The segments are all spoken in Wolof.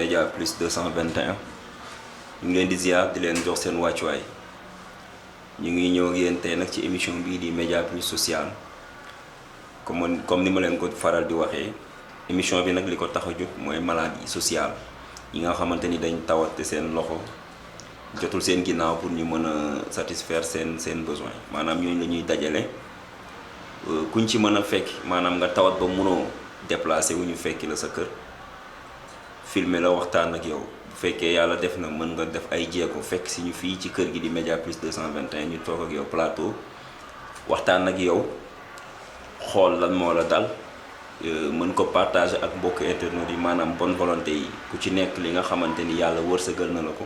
Média Plus 221 ñu ngi leen di ziar di leen jox seen wàccuwaay ñu ngi ñëw ak yéen tey nag ci émission bii di Média Plus social comme ni ma leen ko faral di waxee émission bi nag li ko tax a jóg mooy maladie sociale yi nga xamante ni dañ tawat seen loxo jotul seen ginnaaw pour ñu mën a satisfaire seen besoin maanaam ñooñu la ñuy dajale kuñ ci mën a fekk maanaam nga tawat ba mënoo déplacé wu ñu fekki la sa kër filmer la waxtaan ak yow bu fekkee yàlla def na mën nga def ay jéego fekk si ñu fii ci kër gi di Média Plus 221 ñu toog ak yow plateau waxtaan ak yow xool lan moo la dal mën ko partager ak mbokk internet yi maanaam bonne volonté yi ku ci nekk li nga xamante ni yàlla wërsëgal na la ko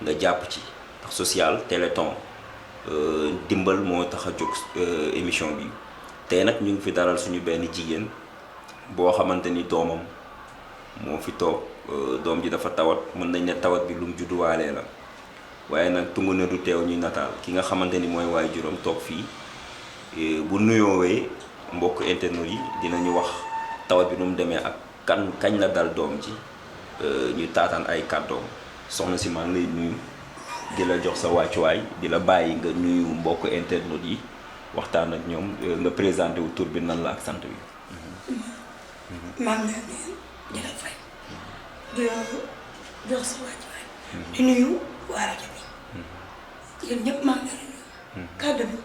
nga jàpp ci ndax social téléthon dimbal moo tax a jóg émission bi tey nag ñu ngi fi daral suñu benn jigéen boo xamante ni doomam moo fi toog doom ji dafa tawat mën nañ ne tawat bi lu mu judduwaalee la waaye nag tungu ne du teew ñuy nataal ki nga xamante ni mooy waaye juróom toog fii bu nuyoowee mbokk internet yi dinañu wax tawat bi nu mu demee ak kañ la dal doom ji ñu taataan ay kàddoom soxna si maa ngi lay nuyu di la jox sa wàccuwaay di la bàyyi nga nuyu mbokk internet yi waxtaan ak ñoom nga présenté wu tur bi nan la ak sant bi. maa ngi lay nuyu di la fay di la jox sa wàccuwaay di nuyu waa rajo bi yéen ñëpp maa ngi lay nuyu kàddu bi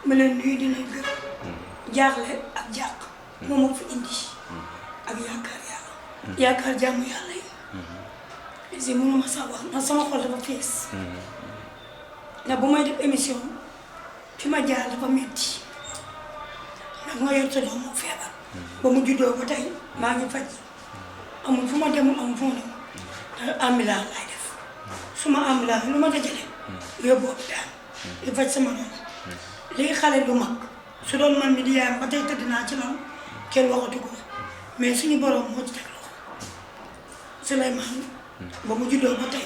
ma leen nuyu di leen gërëm jaaxle ak jàq moom moo fi indi ak yaakaar yàlla yaakaar jàmm yàlla yi si mënuma sax wax ndax sama xol dafa fees ndax bu may def émission fi ma jaar dafa metti ndax nga yor sa doom mu feebar ba mu juddoo ba tey maa ngi faj amul fu ma demul amul fu ma demul te ambulant laay def su ma ambulant lu ma dajale yóbbu hôpital di faj sama doom léegi xale lu mag su doon man mi di yaayam ba tey tëdd naa ci lal kenn waxatu ko mais suñu borom moo ci teg loxo Souleymane ba mu juddoo ba tey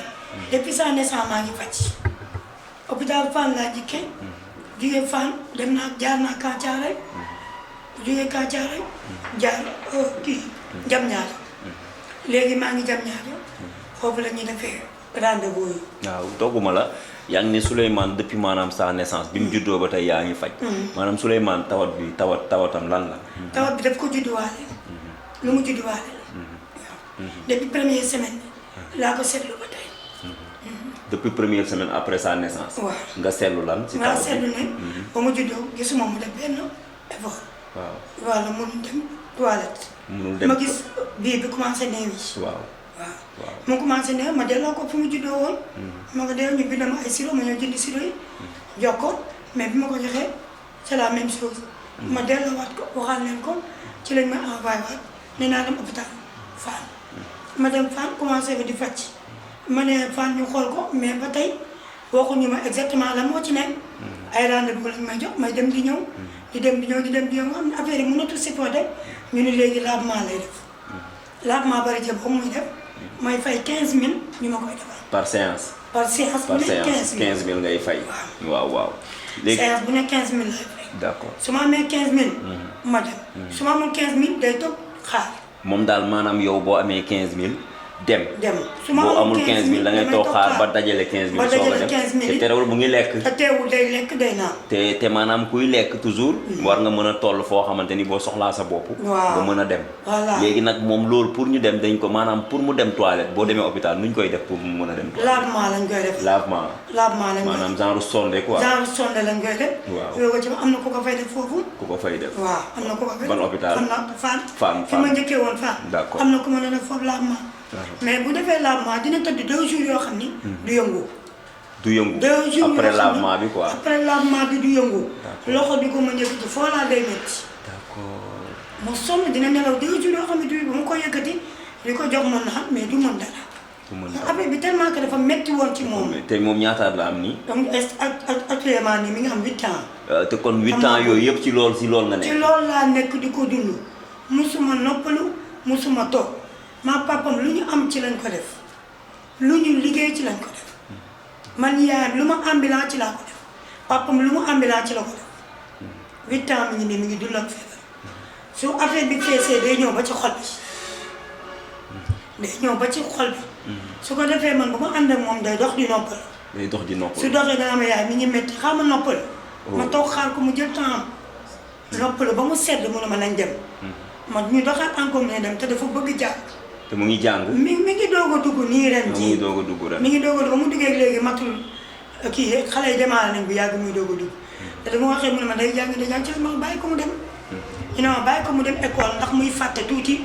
depuis sa naissance maa ngi faj hôpital Fann laa jikkee jógee Fann dem naa jaar naa Kanthiaray jógee Kanthiaray jaar kii Diamniadio léegi maa ngi Diamniadio foofu la ñuy defee rendez-vous yi. waaw dogguma la yaa ngi ne Souleymane depuis maanaam sa naissance bi mu juddoo ba tey yaa ngi faj. maanaam Souleymane tawatam lan la. tawat bi daf ko judduwaale. lu mu judduwaale la. depuis première semaine laa ko seetlu ba tey. depuis première semaine après sa naissance. waaw nga seetlu lan si nga taw bi seetlu ne ba mu juddoo gisuma mu def benn effort. waaw voilà mënul dem toilette. mënul dem ma gis bii bi commencé néew yi. waaw waaw mu commencé néew ma delloo ko fi mu juddoo woon. ma ko delloo ñu bind ma ay sirop ma ñëw jëndi sirop yi. jox ko mais bi ma ko joxee c'est la même chose. ma delloowaat ko waxaat leen ko ci lañ ma envoyé waat nee naa dem hôpital Fann. ma dem Fann commencé ba di faj ma ne Fann ñu xool ko mais ba tey waxuñu ma exactement la moo ci nekk. ay rendez-vous lañ may jox may dem di ñëw. di dem di ñëw nga xam ne affaire yi mënatul supporter ñu ne léegi lavement lay def lavement bari jëm ba muy def may fay 15000 ñu ma koy defal. par séance. par séance bu nekk 15000 ngay fay. waaw léegi séance bu nekk 15000 lay fay. d'accord su ma amee 15000. ma dem su ma amul 15000 day toog xaar. moom daal maanaam yow boo amee 15000 dem. su ma boo amul 15000 da ngay toog xaar ba dajale 15000. ba dajale soog a dem 15000 te terewul mu ngi lekk. te teewul day lekk day naan. te maanaam kuy lekk toujours. war nga mën a toll foo xamante ni boo soxlaa sa bopp. waaw nga mën a dem. voilà léegi nag moom loolu pour ñu dem dañ ko maanaam pour mu dem toilette boo demee hôpital nuñ koy def pour mu mën a dem. lavement lañ koy def. lavement. lavement lañ koy def maanaam genre sonde quoi. genre sonde lañ koy def. waaw loolu ci am na ku ko fay def foofu. ku ko fay def. waaw am na ku ko fay. ban hôpital am na Fann. fi Fann ma njëkkee woon Fann. d'accord am na ku mën a def foofu lavement. mais bu defee lavement dina tëdd 2 jours yoo xam ni. du yëngu. du yëngu 2 jours après lavement bi quoi. après lavement bi du yëngu. loxo bi ko ma yëkkati foo laa day métti. d'accord. mu sonn dina nelaw 2 jours yoo xam ne bii ba mu ko yëkkati di ko jox mën na mais du mën dara. du mën dara affaire bi tellement que dafa métti woon ci moom. te moom ñaata at la am nii. donc actuellement nii mi ngi am 8 ans. te kon 8 ans yooyu yëpp ci loolu nga nekk. ci loolu laa nekk di ko dund musuma noppalu musuma toog maa papam lu ñu am ci lañ ko def lu ñu liggéey ci lañ ko def man yaayam lu ma ambulant ci laa ko def papam lu mu ambulant ci la ko def 8 ans mi ngi nii mi ngi dund ak feebar su affaire bi feesee day ñëw ba ci xol bi day ñëw ba ci xol bi su ko defee man bu ma ànd ak moom day dox di noppal day dox di noppal su doxee dana ma yaay mi ngi métti xaar ma noppal ma toog xaar ko mu jël temps noppal ba mu sedd mu ne ma nañ dem man ñu doxaat encore ne dem te dafa bëgg jàng te mu ngi jàng mi ngi doog a dugg nii ren mu jii ngi doog a dugg ren mi ngi doog a dugg mu duggee léegi matul kii xale yi démarré nañ bu yàgg muy doog a dugg te dama waxee mu ne ma day jàng ci ma bàyyi ko mu dem ñu ne ma bàyyi ko mu dem école ndax muy fàtte tuuti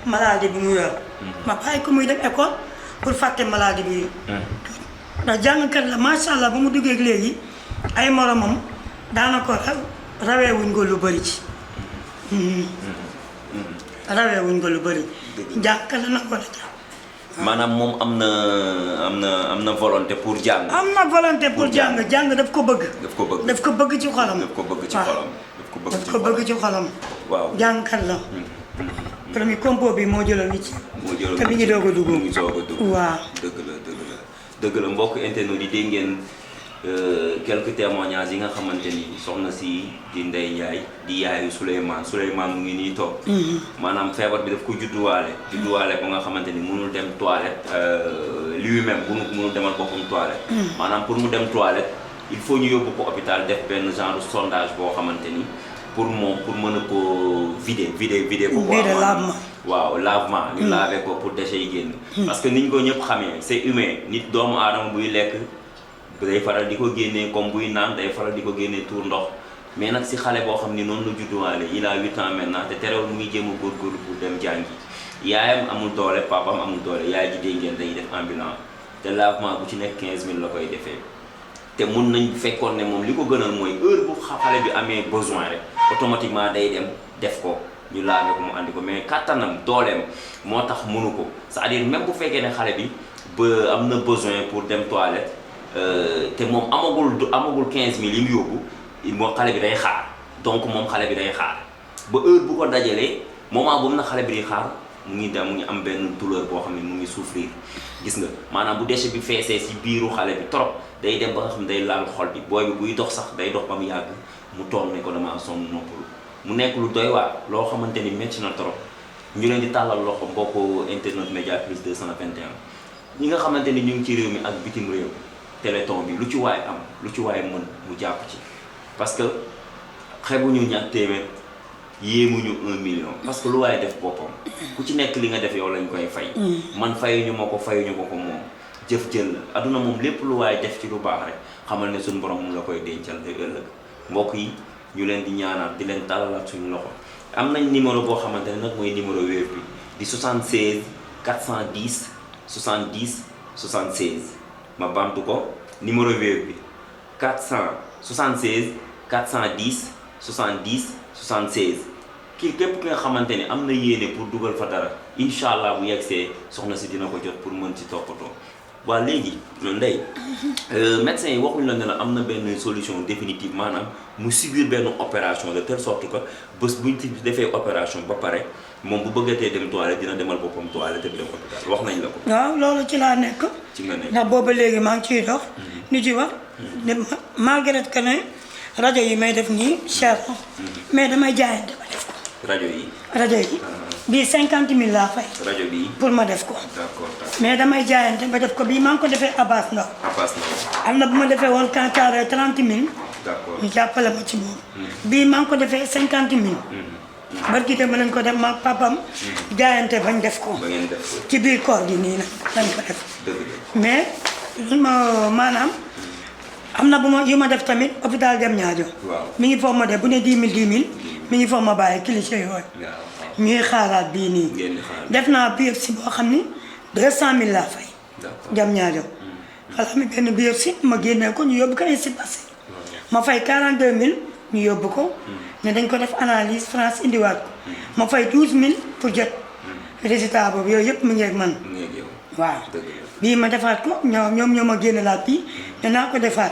maladie bi mu yor ma bàyyi ko muy dem école pour fàtte maladie bi ndax jàngkat la macha allah ba mu duggee léegi ay moromam daanaka rawee wuñ ko lu bëri ci rawee wuñ ko lu bëri jàngkat la nag wala jàng maanaam moom am na volonté pour jàng. am na volonté pour jàng daf ko bëgg. daf ko bëgg ci xolam. daf ko bëgg ci xolam. daf ko bëgg ci xolam. waaw jàngkat la. premier compo bi moo jëloon nit yi. te mi ngi doog a dugg. mu ngi doog a dugg. waaw dëgg la mbokk internet yi dégg ngeen quelques témoignages yi nga xamante ni soxna si di Ndeye Ndiaye di yaayu Souleymane mu ngi nii toog. maanaam feebar bi daf ko judduwaale ba nga xamante ni mënul dem toilette lui-même mënul demal boppam toilette. maanaam pour mu dem toilette il faut ñu yóbbu ko hôpital def benn genre sondage boo xamante ni pour mën a ko vider ko. lavement waaw lavement. ñu laver ko pour déchets yi génn. parce que niñ ko ñëpp xamee c'est humain nit doomu aadama buy lekk. day faral di ko génnee comme buy naan day faral di ko génnee tuur ndox mais nag si xale boo xam ni noonu la judduwaale il a 8 ans maintenant te terewul mu ngi jéem a góorgóorlu pour dem jàngi yaayam amul doole papam amul doole yaay ji dégg ngeen dañuy def ambulance te lavement bu ci nekk 15000 la koy defee te mun nañ fekkoon ne moom li ko gënal mooy heure bu xale bi amee besoin rek automatiquement day dem def ko ñu laave ko mu andi ko mais kattanam dooleem moo tax mënu ko c'est-à-dire même bu fekkee ne xale bi ba am na besoin pour dem toilette. te moom amagul 15000 yi mu yóbbu moo xale bi day xaar donc moom xale bi day xaar ba heure bu ko dajalee moment boobu na xale bi di xaar mu ngi am benn douleur boo xam ne mu ngi souffrir gis nga maanaam bu déchet bi feesee si biiru xale bi trop day dem ba nga xam ne day laal xol bi booy bi buy dox sax day dox ba mu yàgg mu toog ne ko dama sonn noppalu mu nekk lu doy waar loo xamante ni métti na trop ñu leen di tàllal loxo mbokku internet Média Plus 221 ñi nga xamante ni ñu ngi ci réew mi ak bitim réew. téléthon bi lu ci waay am lu ci waay mën mu jàpp ci parce que xebuñu ñaar téeméer yéemuñu 1 million parce que lu waay def boppam ku ci nekk li nga def yow lañ koy fay man fayuñu ma ko moom jëf jël la adduna moom lépp lu waay def ci lu baax rek xamal ne suñu borom mu la koy dencal de ëllëg mbokk yi ñu leen di ñaanaat di leen talalaat suñu loxo am nañ numéro boo xamante ne nag mooy numéro Wave bi di 76 410 70 76 ma baamtu ko numéro Wave bi 476 410 70 76 képp ki nga xamante ni am na yéene pour dugal fa dara incha allah bu yegsee soxna si dina ko jot pour mën ci toppatoo. waa léegi Ndeye médecin yi waxuñu la ne la am na benn solution définitive maanaam mu subir benn opération de telle sorte que bés buñ ci defee opération ba pare moom bu bëggatee dem toilette dina demal boppam toilette te du dem hôpital wax nañ la ko. waaw loolu ci laa nekk. ci nga nekk ndax booba léegi maa ngi ciy dox. ñu ci wax. malgré que ne rajo yi may def nii cher mais damay jaayante ba def ko. rajo yi. bii 50 000 laa fay. rajo bi pour ma def ko. d'accord mais damay jaayante ba def ko bii maa ngi ko defee Abbas Ndaw. am na bu ma defee woon kankaare 30 000. d'accord ñu jàppale ma ci moom. bii maa ngi ko defee 50 000. barki te ma lañ ko def ma papam jaayante bañ def ko. ba ngeen def ko ci biir koor gi nii nag lañ ko def. mais maanaam am na bu ma yu ma def tamit hôpital Diamniadio. waaw mi ngi foofu ma def bu ne 10 000 10 000 mi ngi foofu ma bàyyi cliché yooyu. ñuy xaaraat bii nii. def naa biopsie boo xam ni 200 000 laa fay. Diamniadio. xalaat mi benn biopsie ma génnee ko ñu yóbbu ko Institut Passy. ma fay 42 000 ñu yóbbu ko. ne dañ ko def analyse France indiwaat ko. ma fay 12 000 pour jot. résultat boobu yooyu yëpp mu ngi ak man. waaw bii ma defaat ko ñoom ñoo ma génne laat bii danaa ko defaat.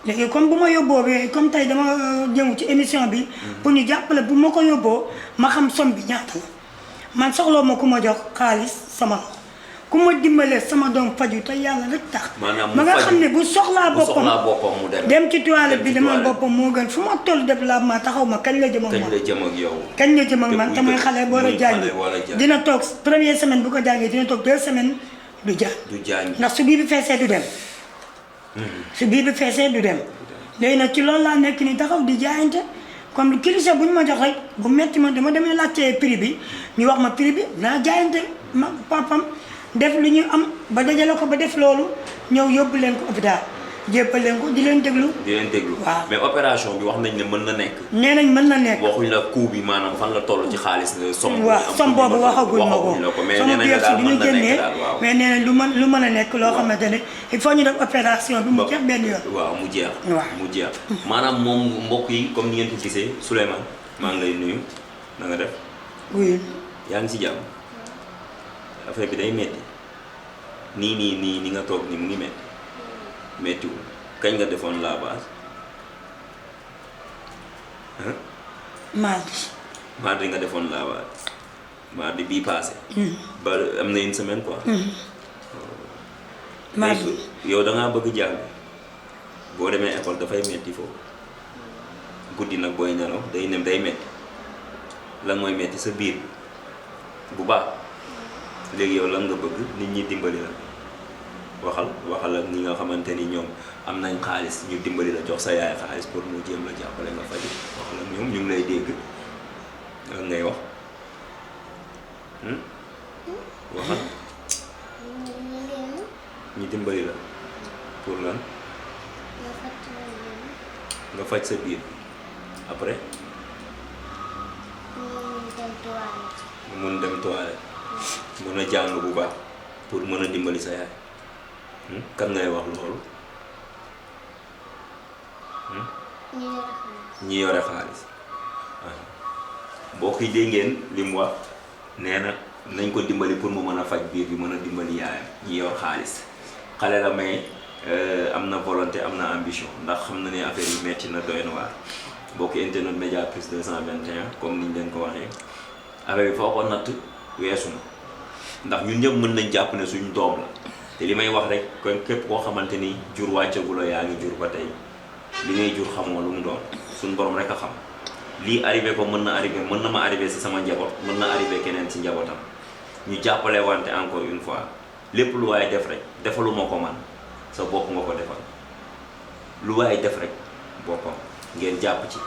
léegi comme bu ma yóbboo bi comme tey dama jëngu ci émission bi pour ñu jàppale bu ma ko yóbboo ma xam somme bi ñaata la man soxloo ma ku ma jox xaalis sama ku ma dimbalee sama doom faju te yàlla rek tax. maanaam ma nga xam ne bu soxlaa boppam mu dem ci toilette bi demal boppam moo gën fu ma toll def la ma taxaw ma kañ la jëm ak man. kañ la jëm ak yow. kañ la jëm ak man te muy xale boo la jàngi dina toog première semaine bu ko jàngee dina toog 2 semaines du jàng. ndax su bii bi feesee du dem. su bii bi feesee du dem. léegi nag ci loolu laa nekk ni taxaw di jaayante comme cliché bu ñu ma jox rek bu metti ma dama demee laajte prix bi ñu wax ma prix bi naa jaayante ma papam def lu ñu am ba dajale ko ba def loolu ñëw yóbbu leen ko hôpital jébbal leen ko di leen déglu. waaw mais opération bi wax nañ ne mën na nekk. nee nañ mën na nekk. waxuñ la coût bi maanaam fan la toll ci xaalis. somme waaw somme boobu waxaguñ ma ko mais nee nañ daal mën na nekk daal waaw mais nee nañ lu mën a nekk loo xamante ne il faut ñu def opération bi mu jeex benn yoon. waaw mu jeex. waaw mu jeex maanaam moom mbokk yi comme ni ngeen ko gisee Souleymane maa ngi lay nuyu na nga def. oui. yaa ngi si jàmm affaire bi day metti nii nga toog ni mu ngi metti méttiwul kañ nga defoon lavage. mardi nga defoon lavage mardi bii passé. ba am na une semaine quoi. mardi yow da ngaa bëgg jàng boo demee école dafay metti foofu guddi nag booy nelaw day metti lan mooy metti sa biir bu baax léegi yow lan nga bëgg nit ñi dimbali la. waxal ak ñi nga xamante ni ñoom am nañ xaalis ñu dimbali la jox sa yaay xaalis pour mu jéem la jàppale nga faju waxal ak ñoom ñu ngi lay dégg lan ngay wax waxal ñu dimbali la pour lan nga faj sa biir après nga mun dem toilette mën a jàng bu baax pour mën a dimbali sa yaay kan ngay wax loolu ñi yore xaalis mbokk yi dégg ngeen li mu wax nee na nañ ko dimbali pour mu mën a faj biir bi mën a dimbali yaayam ñi yor xaalis xale la may am na volonté am na ambition ndax xam na ne affaire yi metti na doy na waar mbokk internet Média Plus 221 comme niñ leen ko waxee affaire bi foo ko natt weesu na ndax ñun ñëpp mën nañ jàpp ne suñu doom la te li may wax rek kon képp koo xamante ni jur wàccagu la yaa ngi jur ba tey li ngay jur xamoo lu mu doon suñu borom rek a xam lii arrivé ko mën na ma arrivé si sama njaboot mën na arrivé keneen ci njabootam ñu jàppale wante encore une fois lépp lu waay def rek defaluma ko man sa bopp nga ko defal lu waay def rek boppam ngeen jàpp ci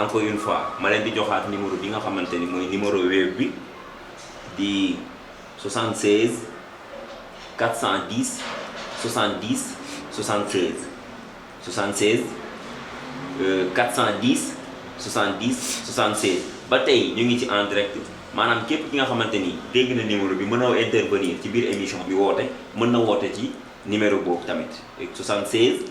encore une fois ma leen di joxaat numéro bi nga xamante ni mooy numéro web bi di 76 410 70 76 76 410 70 76 ba tey ñu ngi ci en direct maanaam képp ki nga xamante ni dégg na numéro bi mën na intervenir ci biir émission bi woote mën na woote ci numéro boobu tamit 76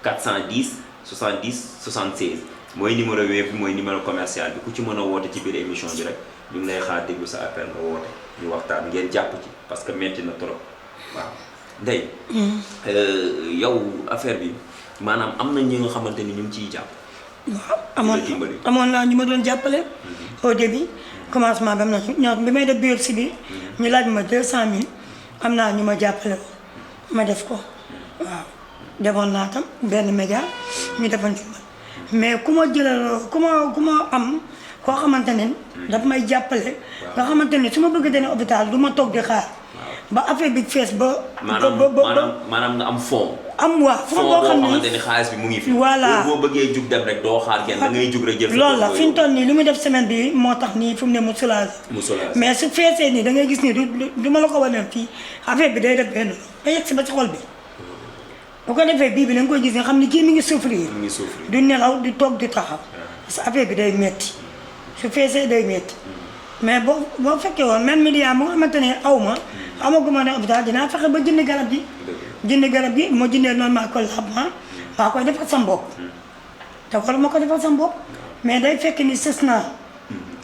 410 70 76 mooy numéro web bi mooy numéro commercial bi ku ci mën a woote ci biir émission bi rek ñu ngi lay xaar déglu sa appel nga woote ñu waxtaan ngeen jàpp ci parce que metti na trop waaw Ndeye yow affaire bi maanaam am na ñi nga xamante ni ñu ngi ciy jàpp. waaw amoon naa ñu ma doon jàppale. au début commencement bi am na ñoom bi may def biopsie bi ñu laaj ma 200000 am naa ñu ma jàppale ko ma def ko waaw demoon naa tam benn média ñu defoon ci man mais ku ma jëlal ku ma am koo xamante ne daf may jàppale nga xamante ne su ma bëgg dene hôpital du ma toog di xaar ba affaire bi fees ba. maanaam nga am fond. am waa fond boo xam ne xamante ni xaalis bi mu ngi fi. voilà boo bëggee jug dem rek doo xaar kenn da ngay jug rek jël. loolu la fi mu toll nii li mu def semaine bi moo tax nii fu mu ne mu soulagé. mais su feesee nii da ngay gis ni du ma la ko wane fii affaire bi day def benn day yegg si ba ci xol bi. bu ko defee bii bi da nga koy gis nga xam ni kii mi ngi souffrir. du nelaw di toog di taxaw. parce que affaire bi day metti su feesee day metti mais boo fekkee woon même média mu nga xamante ne aw ma amaguma ne hôpital dinaa fexe ba jënd garab gi. jënd garab gi moo jëndee noonu maa ko laab maa koy defal sama bopp. te war ma ko defal sama bopp mais day fekk ni sës naa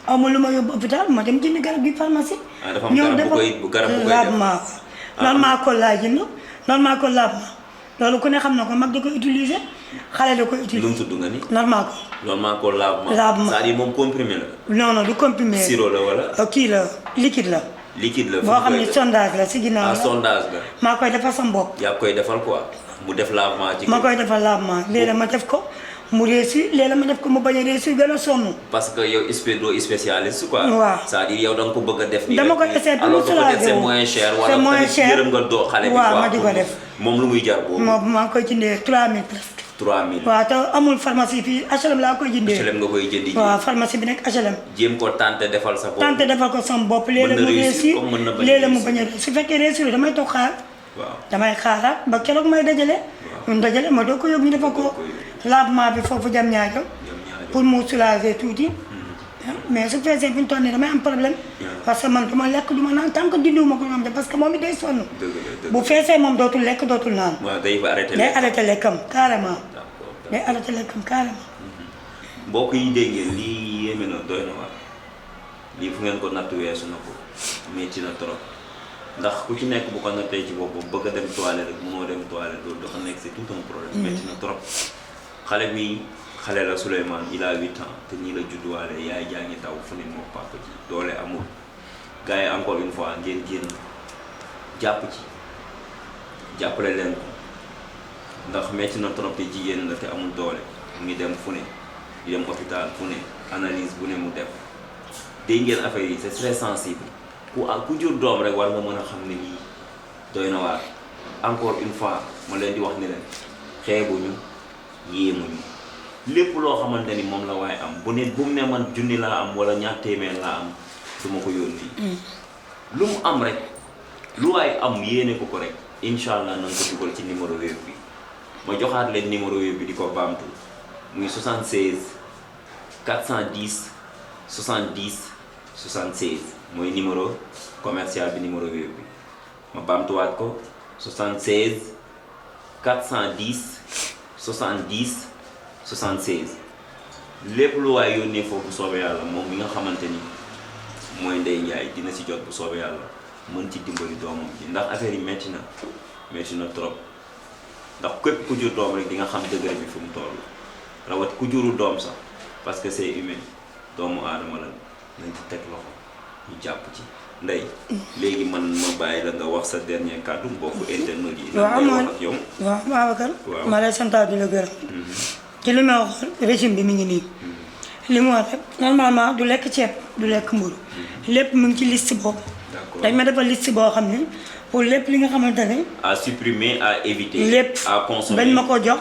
aw ma lu ma yóbbu hôpital ma dem jënd garab gi pharmacie. ñëw defal laab maa ko. noonu maa ko laa jënd noonu maa ko laab ma loolu ku ne xam na ko mag da koy utiliser xale da koy utiliser. lu mu tudd nga ni. normal ko. normal ko laab ma. laab ma c'est-à-dire moom comprimé la. non du comprimé. sirop la wala. kii la liquide la. liquide la. boo xam ne sondage la si ginnaaw la sondage la. maa koy defal sama bopp. yaa koy defal quoi mu def lavement ci. ma koy defal lavement léeg-léeg ma def ko mu réussir léeg-léeg ma def ko mu bañ a réussir gën a sonn. parce que yow doo spécialiste quoi. waaw c'est-à-dire yow da nga ko bëgg a def. nii dama koy essayer pour mu soulager c'est moins cher. c'est moins cher yërëm nga doo xale bi. waaw ma di ko def moom lu muy jar boobu. moom maa ngi koy jëndee 3000 presque. 3000 waaw te amul pharmacie fii HLM laa koy jëndee. HLM nga koy jëndi. waaw pharmacie bi nekk HLM. jéem ko tenter defal sa bopp. tenter defal ko sama bopp léeg-léeg mu réussir léeg-léeg mu bañ a réussir su fekkee réussir damay toog xaar. waaw damay xaaraat ba keroog may dajale. ñun dajale ma doo ko yóbbu ñu defal ko lavement bi foofu jam ñaajo pour mu soulager tuuti. mais su fekkee fi ñu toll nii damay am problème. parce que man du ma lekk du ma naan tant que dindiwuma ko ñoom de parce que moom it day sonn. bu feesee moom dootul lekk dootul naan. waaw day arrêté lekkam carrément. day arrêté lekkam carrément. mbokk yi dégg ngeen lii yéeme na doy na waar lii fu ngeen ko natt weesu na ko métti na trop ndax ku ci nekk bu ko nattee ci boppam bëgg a dem toilette rek mënoo dem toilette loolu dafa nekk c'est tout un problème. métti na trop xale bi. xale la Souleymane il a 8 ans te nii la judduwaale yaay jaa ngi taw fu ne moo papa ci doole amul gars yi encore une fois ngeen génn jàpp ci jàppale leen ko ndax metti na trop te jigéen la te amul doole mu ngi dem fu ne di dem hôpital fu ne analyse bu ne mu def dégg ngeen affaire yi c'est très sensible ku jur doom rek war nga mën a xam ne lii doy na waar encore une fois ma leen di wax ni leen xeebuñu yéemuñu lépp loo xamante ni moom la waaye am bu mu ne man junni laa am wala ñaar téeméer laa am du ma ko yónni. lu mu am rek lu waaye am yéene ko rek incha allah na nga ko dugal ci numéro web bi ma joxaat leen numéro web bi di ko baamtu muy 76 410 70 76 mooy numéro commercial bi numéro web bi ma baamtuwaat ko 76 410 70. 76 lépp lu waay yónnee foofu bu soobee yàlla moom mi nga xamante ni mooy Ndeye Ndiaye dina si jot bu soobee yàlla mën ci dimbali doomam ji ndax affaire yi métti na trop ndax képp ku jur doom rek di nga xam degré bi fu mu toll rawat ku jurul doom sax parce que c'est humain doomu aadama la nañ ci teg loxo ñu jàpp ci Ndeye léegi man ma bàyyi la nga wax sa dernier kàddu mbokku internet yi. waaw wax ak yow. waaw Babacar. waaw ma lay santaat di la gërëm. ci li ma waxoon régime bi mi ngi nii li mu wax rek normalement du lekk ceeb du lekk mburu lépp mu ngi ci liste boobu. dañ ma defal liste boo xam ne pour lépp li nga xamante ne. à supprimer à éviter. lépp à consommer dañ ma ko jox.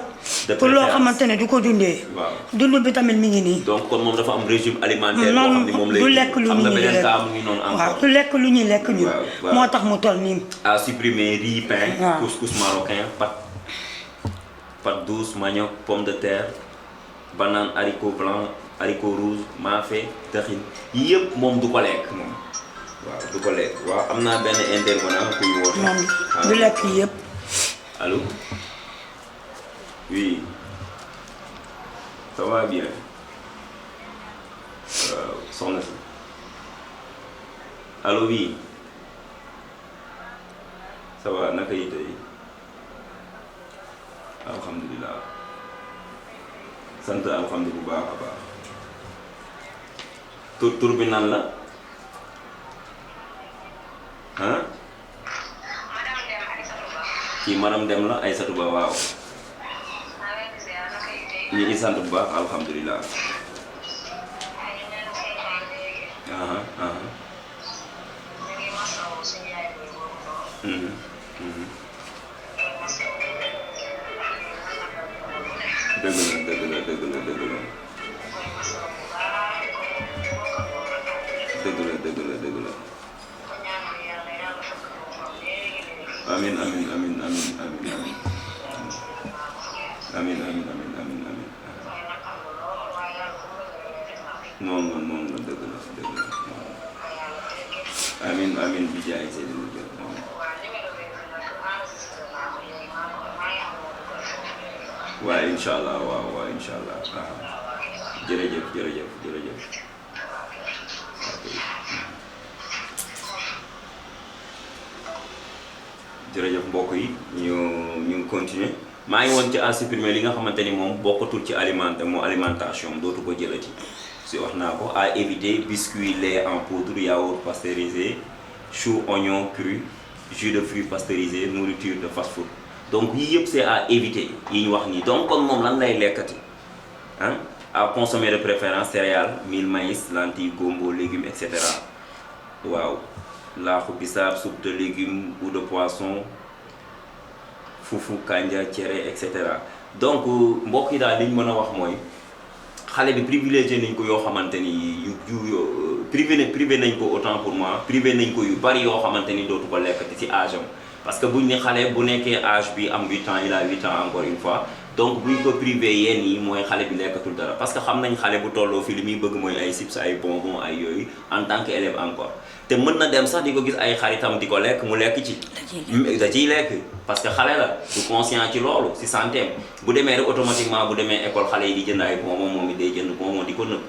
pour loo xamante ne du ko dundee. waaw dund bi tamit mi ngi nii. donc kon moom dafa am régime alimentaire. boo xam ne moom lay du lekk lu ñuy lekk waaw du lekk lu ñuy lekk ñun. moo tax mu toll nii. à supprimer riz pain. couscous marocain pâte douce, manioc, pomme de terre, banane, haricot blanc, haricot rouge, mafé, taxine yëpp moom du ko lekk moom. waaw du ko lekk waaw am naa benn intervenant kuy woote. moom du lekk yëpp. allô oui ça va bien soxna si allô oui ça va naka yi tey alhamdulilah sant alhamdulilah bu baax a baax tur bi nan la ah kii madame Dem la Aïssatou Ba waaw ñu ngi sant bu baax alhamdulilah dëgg la amin noonu la dëgg la amin bi jaay seen waaw incha allah waaw incha allah jërëjëf jërëjëf mbokk yi ñu continuer maa ngi woon ci à supprimer li nga xamante ni moom bokkatul ci alimentation dootu ko jëlati si wax naa ko à éviter biscuits lait en poudre yaourt pasteurisé choux oignon cru jus de fruits pasteurisé nourriture de fast food donc yii yëpp c'est à éviter yi ñu wax nii donc kon moom lan lay lekkati ah à consommer de préférence céréales mil maïs lentilles gombo légumes et cetera waaw laaxu bisaab soupe de légumes ou de poisson fufu kanja cere et cetera donc mbokk yi daal li ñu mën a wax mooy xale bi privilégié nañ ko yoo xamante ni privé nañ ko autant pour moi privé nañ ko yu bari yoo xamante ni dootu ko lekkati ci âge am parce que buñ ne xale bu nekkee âge bi am 8 ans il a 8 ans encore une fois donc buñ ko privé yenn yi mooy xale bi lekkatul dara parce que xam nañ xale bu tolloo fi li muy bëgg mooy ay chips ay bonbons ay yooyu en tant que élève encore te mën na dem sax di ko gis ay xaritam di ko lekk mu lekk ci da ciy lekk parce que xale la du conscient ci loolu si santeem bu demee rek automatiquement bu demee école xale yi di jënd ay bonbons moom it day jënd bonbons di ko nëbb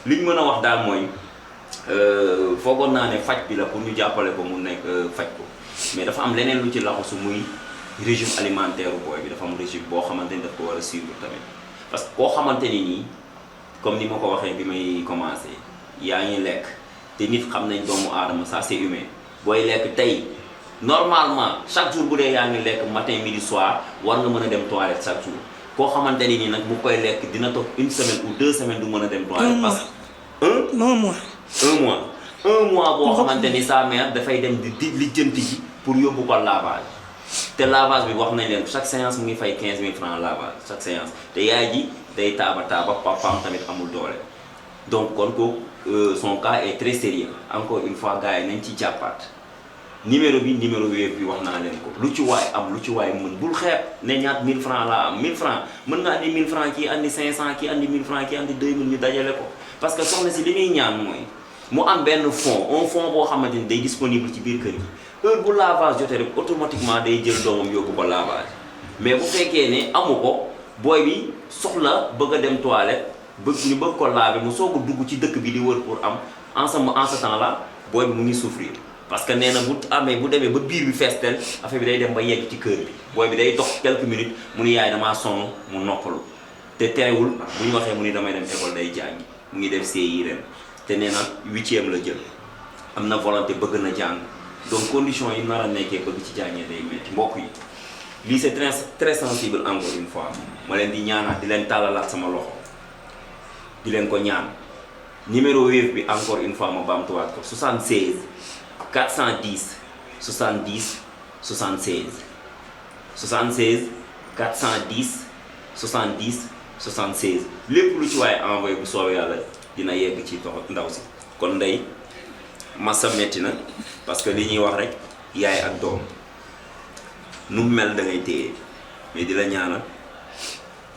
li ñu mën a wax daal mooy foogoon naa ne faj bi la pour ñu jàppale ko mu nekk faj ko mais dafa am leneen lu ci laxasu muy régime alimentaire booy bi dafa am régime boo xamante ni daf ko war a suivre tamit parce que koo xamante ni nii comme ni ma ko waxee bi may commencé yaa ngi lekk te nit xam nañ doomu aadama ça c'est humain booy lekk tey normalement chaque jour bu dee yaa ngi lekk matin midi soir war nga mën a dem toilette chaque jour koo xamante ni nii nag bu koy lekk dina toog 1 semaine ou 2 semaines du mën a dem toilette parce que un mois boo xamante ni sa mère dafay dem di lijjanti ji pour yóbbu ko lavage te lavage bi wax nañ leen chaque séance mu ngi fay 15 000 francs lavage chaque séance te yaay ji day taaba papaam tamit amul doole donc kon ko son cas est très sérieux encore une fois gars yi nañ ci jàppaat numéro Wave bi wax naa leen ko lu ci waay am lu ci waay mën bul xeeb ne ñaat 1000 francs laa am 1000 francs mën nga andi 1000 francs kii andi 500 kii andi 1000 francs kii andi 2000 ñu dajale ko parce que soxna si li muy ñaan mooy mu am benn un fond boo xamante ni day disponible ci biir kër gi heure bu lavage jotee rek automatiquement day jël doomam yóbbu ko lavage mais bu fekkee ne amu ko booy bi soxla bëgg a dem toilette ñu bëgg ko laver mu soog a dugg ci dëkk bi di wër pour am en ce temps là booy bi mu ngi souffrir parce que nee na bu demee ba biir bi feestel affaire bi day dem ba yegg ci kër bi booy bi day dox quelques minutes mu ni yaay damaa sonn mu noppalu te terewul bu ñu waxee mu ni damay dem école day jàngi mu ngi def CI ren te nee na 8e la jël am na volonté bëgg na jàng donc condition yi nar a nekkee bëgg ci jàngee day métti mbokk yi lii c'est très très sensible encore une fois ma leen di ñaanaat di leen tàllalaat sama loxo di leen ko ñaan numéro Wave bi encore une fois ma baamtuwaat ko 76 410 70 76 76 410 70 76 lépp lu ci waaye envoyé bu soobee yàlla dina yegg ci ndaw si kon ndey massa metti na parce que li ñuy wax rek yaay ak doom nu mel da ngay téye mais di la ñaanal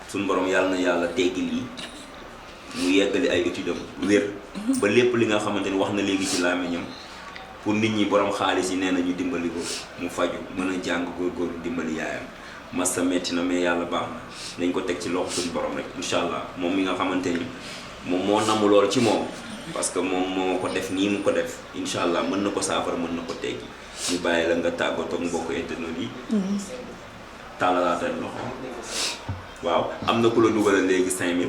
suñu borom yàlla na yàlla teggi lii mu yeggali ay études am wér ba lépp li nga xamante ni wax na léegi ci làmmiñam pour nit ñi borom xaalis yi nee na ñu dimbali ko mu faju mën a jàng góorgóorlu dimbali yaayam massa metti na mais yàlla baax na nañ ko teg ci loxo suñu borom rek incha allah moom mi nga xamante ni moom moo namu lool ci moom parce que moom moo ko def nii mu ko def incha allah mën na ko saafara mën na ko teggi ñu bàyyi la nga tàggatoo ak mbokk internet yi. tàllalaatal loxo waaw am na ku la dugalal léegi 5000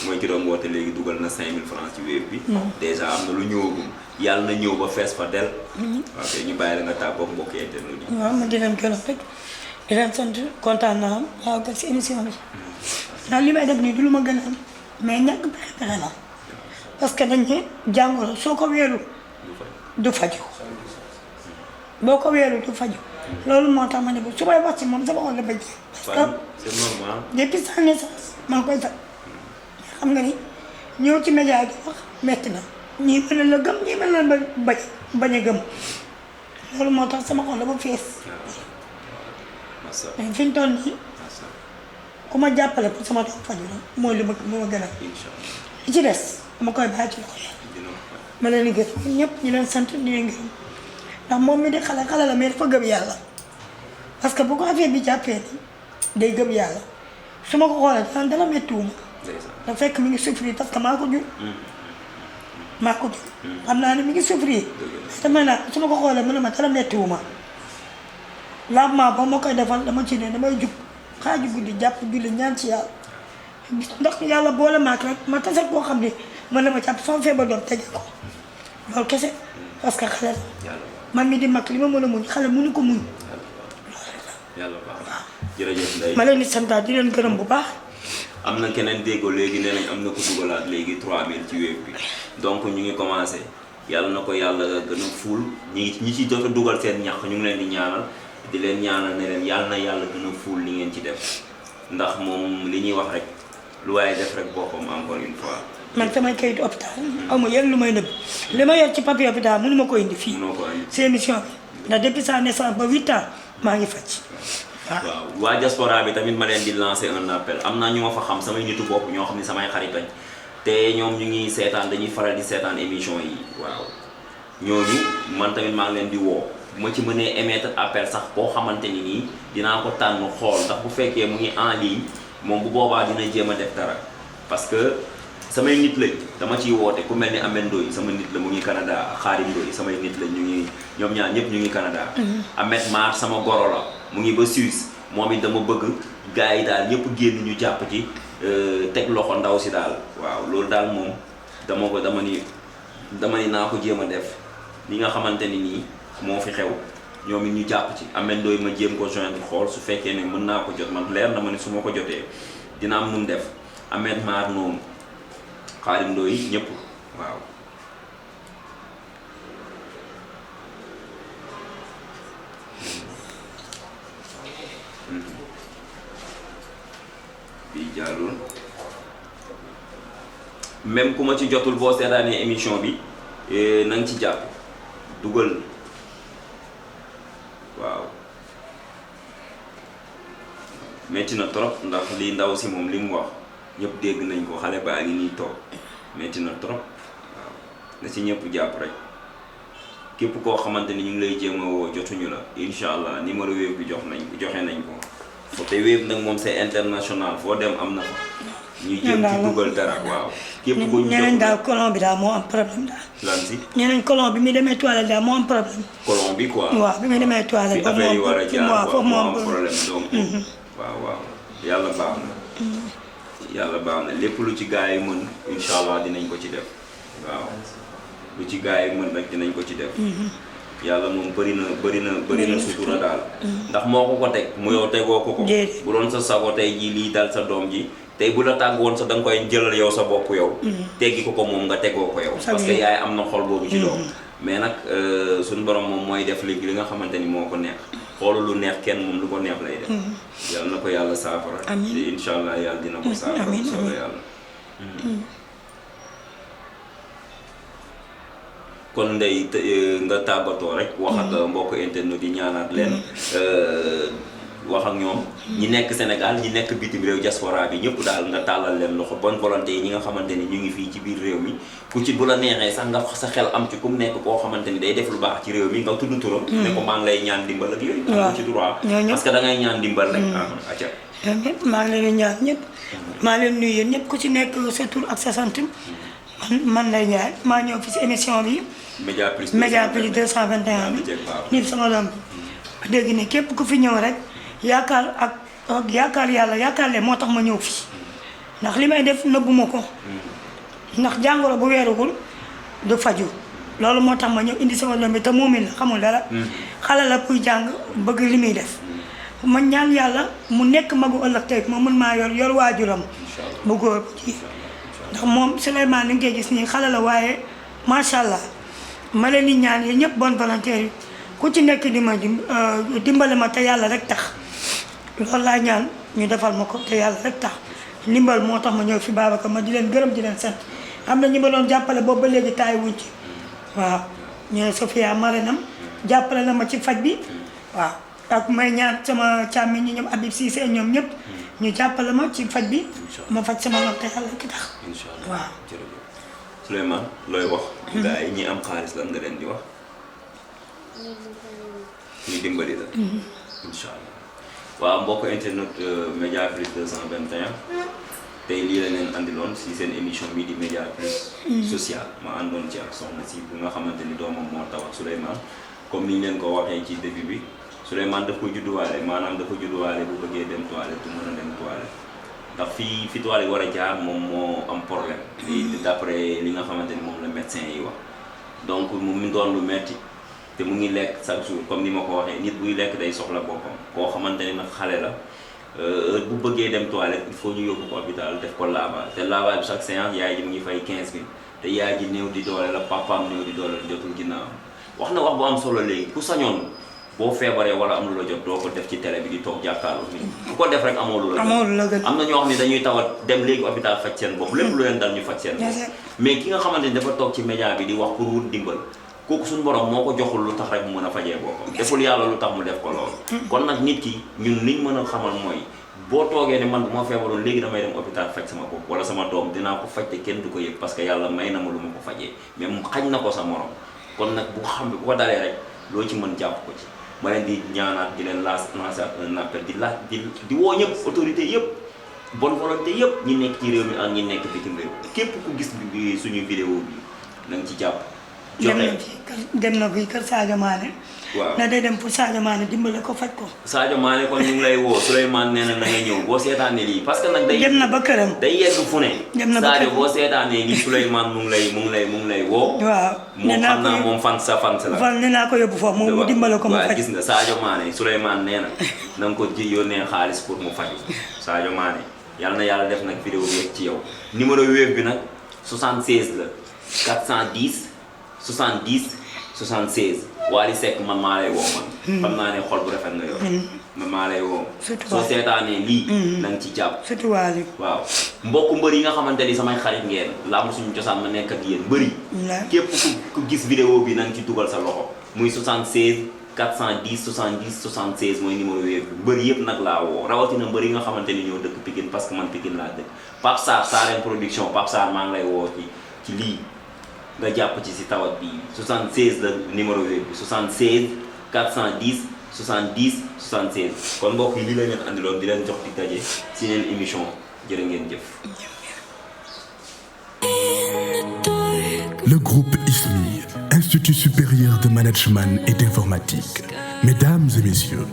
mooy ki doon woote léegi dugal na 5000 francs ci Wave bi. déjà am na lu ñëwagum yàlla na ñëw ba fees fa del. waaw kay ñu bàyyi la nga tàggoo ak mbokk internet yi. waaw man di leen gërëm rek di leen sant kontaan naa waaw kat si émission bi. ndax li may def nii du lu ma gën a am mais ñàkk pexe la. parce que dañ ne jàngoro soo ko weeru du faju boo ko weeru du faju loolu moo tax ma ne bu su may wax ci moom sama xol la bëgg parce que c'est normal depuis sa naissance maa ngi koy faj xam nga ni ñëw ci média gi wax metti na ñii mën na la gëm ñii mën na la bañ a gëm loolu moo tax sama xol la ba fees mais fi ñu toll nii ku ma jàppale pour sama doom faju la mooy li ma gën a li ci des dama koy bàyyi ci loxo yàlla ma leen di gërëm ñëpp ñu leen sant di leen gërëm ndax moom mi di xale la mais dafa gëm yàlla parce que bu ko affaire bi jàppee ni day gëm yàlla su ma ko xoolee dana méttiwuma da fekk mi ngi souffrir parce que maa ko jur xam naa ne mi ngi souffrir dama naa su ma ko xoolee mu ne ma dara méttiwuma lavement ba ma koy defal dama ci ne damay jug xaaju guddi jàpp julli ñaan ci yàlla ndax yàlla boole maak rek ma tase koo xam ne mën na ma jàpp sama feebar doon tege ko loolu kese parce que xale la man mi di mag li ma mën a muñ xale mënu ko muñ. yàlla baax na jërëjëf Ndeye. ma leen di santaat di leen gërëm bu baax. am na keneen déggoo léegi nee nañ am na ko dugalaat léegi 3000 ci web bi donc ñu ngi commencé yàlla na ko yàlla gën a ful ñi ci jot a dugal seen ñax ñu ngi leen di ñaanal di leen ñaanal ne leen yàlla na yàlla gën a ful li ngeen ci def ndax moom li ñuy wax rek lu waaye def rek boppam encore une fois. man samay kayitu hôpital amu yéen lu may nëbb li ma yor ci papier hôpital mënu ma ko indi fii. mënoo ko indi c'est émission bi ndax depuis sa naissance ba 8 ans maa ngi faj. waaw waa diaspora bi tamit ma leen di lancer un appel am na ñu ma fa xam samay nitu bopp ñoo xam ne samay xarit lañ te ñoom ñu ngi seetaan dañuy faral di seetaan émission yi waaw ñooñu man tamit maa ngi leen di woo bu ma ci mënee émettre appel sax boo xamante ni nii dinaa ko tànn xool ndax bu fekkee mu ngi en ligne moom bu boobaa dina jéem a def dara parce que samay nit lañ dama ciy woote ku mel ni Ameth Ndoye sama nit la mu ngi Canada Khadim Ndoye samay nit lañ ñu ngi ñoom ñaar ñëpp ñu ngi Canada. Ameth Maar sama goro la mu ngi ba Suisse moom it dama bëgg gars yi daal ñëpp génn ñu jàpp ci teg loxo ndaw si daal waaw loolu daal moom dama ni naa ko jéem a def li nga xamante ni nii moo fi xew ñoom it ñu jàpp ci Ameth Ndoye ma jéem ko joindre xool su fekkee ne mën naa ko jot man leer na ma ne su ma ko jotee dina am nu mu def Ameth Maar noonu Khadim Ndoye ñëpp waaw. bii jàllul même ku ma ci jotul boo seetaanee émission bi na nga ci jàpp dugal waaw metti na trop ndax lii ndaw si moom li mu wax ñëpp dégg nañ ko xale baa ngi nii toog metti na trop waaw na ci ñëpp jàpp rek képp koo xamante ni ñu ngi lay jéem a woo jotuñu la incha allah numéro web bi joxe nañ ko te web nag moom c'est international foo dem am na fa. ñu jéem ci dugal dara waaw. képp ko ñu ñeneen daal colon bi daal moo am problème daal. lan si. ñeneen colon bi muy demee toilette daal moo am problème. colon bi quoi. waaw bi muy demee toilette. fi affaire yi war a jaar quoi moo am problème problème donc. waaw yàlla baax na. yàlla baax na lépp lu ci gars yi mën incha allah dinañ ko ci def waaw lu ci gars yi mën rek dinañ ko ci def. yàlla moom bëri na sutura daal. ndax moo ko teg mu yow tegoo ko. bu doon sa sago tey jii lii dal sa doom ji tey bu la tàggoon sa da nga koy jëlal yow sa bopp yow. teggi ko moom nga tegoo ko yow. parce que yaay am na xol boobu ci doom. mais nag suñu borom moom mooy def li nga xamante ni moo ko neex xoolu lu neex kenn moom lu ko neex lay def. yàlla na ko yàlla saafara. amiin te incha allah yàlla dina ko saafara. amiin soobee yàlla. kon Ndeye nga tàggatoo rek. wax ak mbokk internet yi ñaanaat leen. wax ak ñoom. ñi nekk Sénégal ñi nekk bitim réew diaspora bi ñëpp daal nga tàllal leen loxo bonne volonté yi ñi nga xamante ni ñu ngi fii ci biir réew mi ku ci bu la neexee sax nga sa xel am ci ku mu nekk koo xamante ni day def lu baax ci réew mi nga tudd turam. ne ko maa ngi lay ñaan dimbal ak yooyu. am ci droit parce que da ngay ñaan dimbal rek. acca. ñëpp maa ngi leen di ñaan ñëpp. maa leen nuyu yéen ñëpp ku ci nekk sa tur ak sa sant man lay ñaan maa ñëw fi si émission bi. Média Plus 221 bi. ñëpp sama doom bi. dégg ne képp ku fi ñëw rek. yaakaar ak yaakaar yàlla yaakaar leen moo tax ma ñëw fii ndax li may def nëbbuma ko ndax jàngoro bu weerugul du faju loolu moo tax ma ñëw indi sama doom bi te moomin la xamul dara xale la kuy jàng bëgg li muy def ma ñaan yàlla mu nekk magu ëllëg tey ma mën maa yor waajuram bu góor ji ndax moom Souleymane li nga koy gis nii xale la waaye macha allah ma leen di ñaan yi ñëpp bonne volonté yi ku ci nekk di ma dimbale ma te yàlla rek tax loolu laa ñaan ñu defal ma ko te yàlla rek tax ndimbal moo tax ma ñëw fi Babacar ma di leen gërëm di leen sant am na ñi ma doon jàppale boobu ba léegi taay wuñ ci waaw ñu ne Sophia Marenam jàppale na ma ci faj bi waaw ak may ñaan sama càmmi ñi ñoom Habib Cissé ñoom ñëpp ñu jàppale ma ci faj bi ma faj sama nopp te yàlla rek tax waaw jërëjëf Souleymane looy wax gars yi ñi am xaalis lan nga leen di wax ñu dimbali la incha allah waaw mbokk internet Média Plus 221 tey lii la leen andiloon si seen émission bi di Média Plus social ma àndoon ci ak soxna si bu nga xamante ni doomam moo tawat Souleymane comme ni ñu leen ko waxee ci début bi Souleymane daf ko judduwaale maanaam dafa judduwaale bu bëggee dem toilette du mën a dem toilette ndax fi toilette war a jaar moom moo am problème d'après li nga xamante ni moom la médecin yi wax donc mu doon lu metti te mu ngi lekk chaque jour comme ni ma ko waxee nit buy lekk day soxla boppam koo xamante ne nag xale la bu bëggee dem toilette il faut ñu yóbbu ko hôpital def ko lavage te lavage bi chaque séance yaay ji mu ngi fay 15000 te yaay ji néew di doole la papaam néew di doole jotul ginnaaw wax na wax bu am solo léegi ku sañoon boo feebaree wala am lu la jot doo ko def ci télé bi di toog jàkkaarloo nit ku ko def rek amoo lu la gën am na ñoo xam ne dañuy tawat dem léegi hôpital faj seen bopp lépp lu leen dal ñu faj seen bopp mais ki nga xamante ni dafa toog ci média bi di wax pour wut dimbal kooku suñu borom moo ko joxul lu tax rek mu mën a fajee boppam deful yàlla lu tax mu def ko loolu kon nag nit ki ñun liñ mën a xamal mooy boo toogee ne man bu ma feebaroon léegi damay dem hôpital faj sama bopp wala sama doom dinaa ko faj te kenn du ko yëg parce que yàlla may na ma lu ma ko fajee mais mu xañ na ko sa morom kon nag bu xam bu ko dalee rek loo ci mën jàpp ko ci ma leen di ñaanaat di leen lancer un appel di woo ñëpp autorité yëpp bonne volonté yëpp ñi nekk ci réew mi ak ñi nekk bitim réew képp ku gis bi suñu vidéo bi na nga ci jàpp dem na fii kër Sadio Mané waaw na day dem pour Sadio Mané dimbale ko faj ko Sadio Mané kon ñu ngi lay woo Souleymane nee na da ngay ñëw boo seetaanee lii parce que nag day dem na ba këram day yegg fu ne dem na ba Sadio këram boo seetaanee lii Souleymane mu ngi lay woo waaw moom xam naa moom fan la fan nee naa ko yóbbu foofu moom mu dimbale ko mu faj gis nga Sadio Mané Souleymane nee na nga ko yónnee xaalis pour mu faju Sadio Mané yàlla na yàlla def nag vidéo bi yegg ci yow numéro Wave bi nag 76 la 410 70 76 Wally Seck man maa lay woo man xam naa ne xol bu rafet nga yor man maa lay woo soo seetaanee lii na nga ci jàpp surtout Wally waaw mbokku mbër yi nga xamante ni samay xarit ngeen laamu suñu cosaan ma nekk ak yéen mbër yi képp ku gis vidéo bi na nga ci dugal sa loxo muy 76 410 70 76 mooy numéro Wave bi mbër yëpp nag laa woo rawatina mbër yi nga xamante ni ñoo dëkk Pikine parce que man Pikine laa dëkk Pape Sarr Sarène production Pape Sarr maa ngi lay woo ci lii nga jàpp ci si tawat bi 76 la numéro Wave bi 76 410 70 76 kon mbokk yi lii la leen andiloon di leen jox di daje si neen émission jërë ngeen jëf. Le groupe ISMI, Institut supérieur de management et d'informatique. Mesdames et messieurs,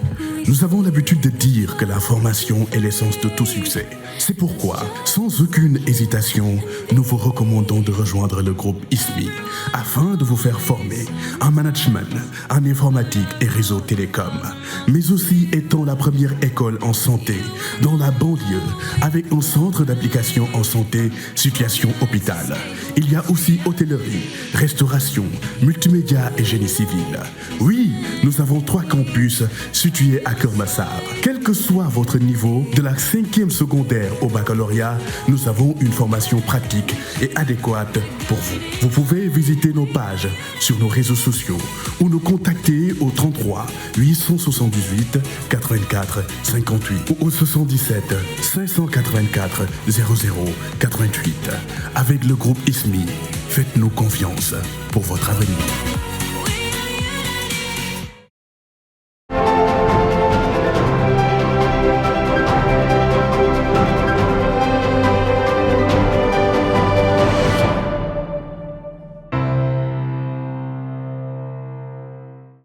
nous avons l'habitude de dire que la formation est l'essence de tout succès. C'est pourquoi, sans aucune hésitation, nous vous recommandons de rejoindre le groupe ISMI afin de vous faire former en management, en informatique et réseau télécom, mais aussi étant la première école en santé dans la banlieue avec un centre d'application en santé, situation hôpital. Il y a aussi hôtellerie, restauration, multimédia et génie civil. Oui, nous avons 3 campus situés à Keur Massar. Quel que soit votre niveau, de la 5e secondaire au baccalauréat, nous avons une formation pratique et adéquate pour vous. Vous pouvez visiter nos pages sur nos réseaux sociaux ou nous contacter au 33 878 84 58 ou au 77 584 00 88. Avec le groupe ISMI, faites-nous confiance pour votre avenir.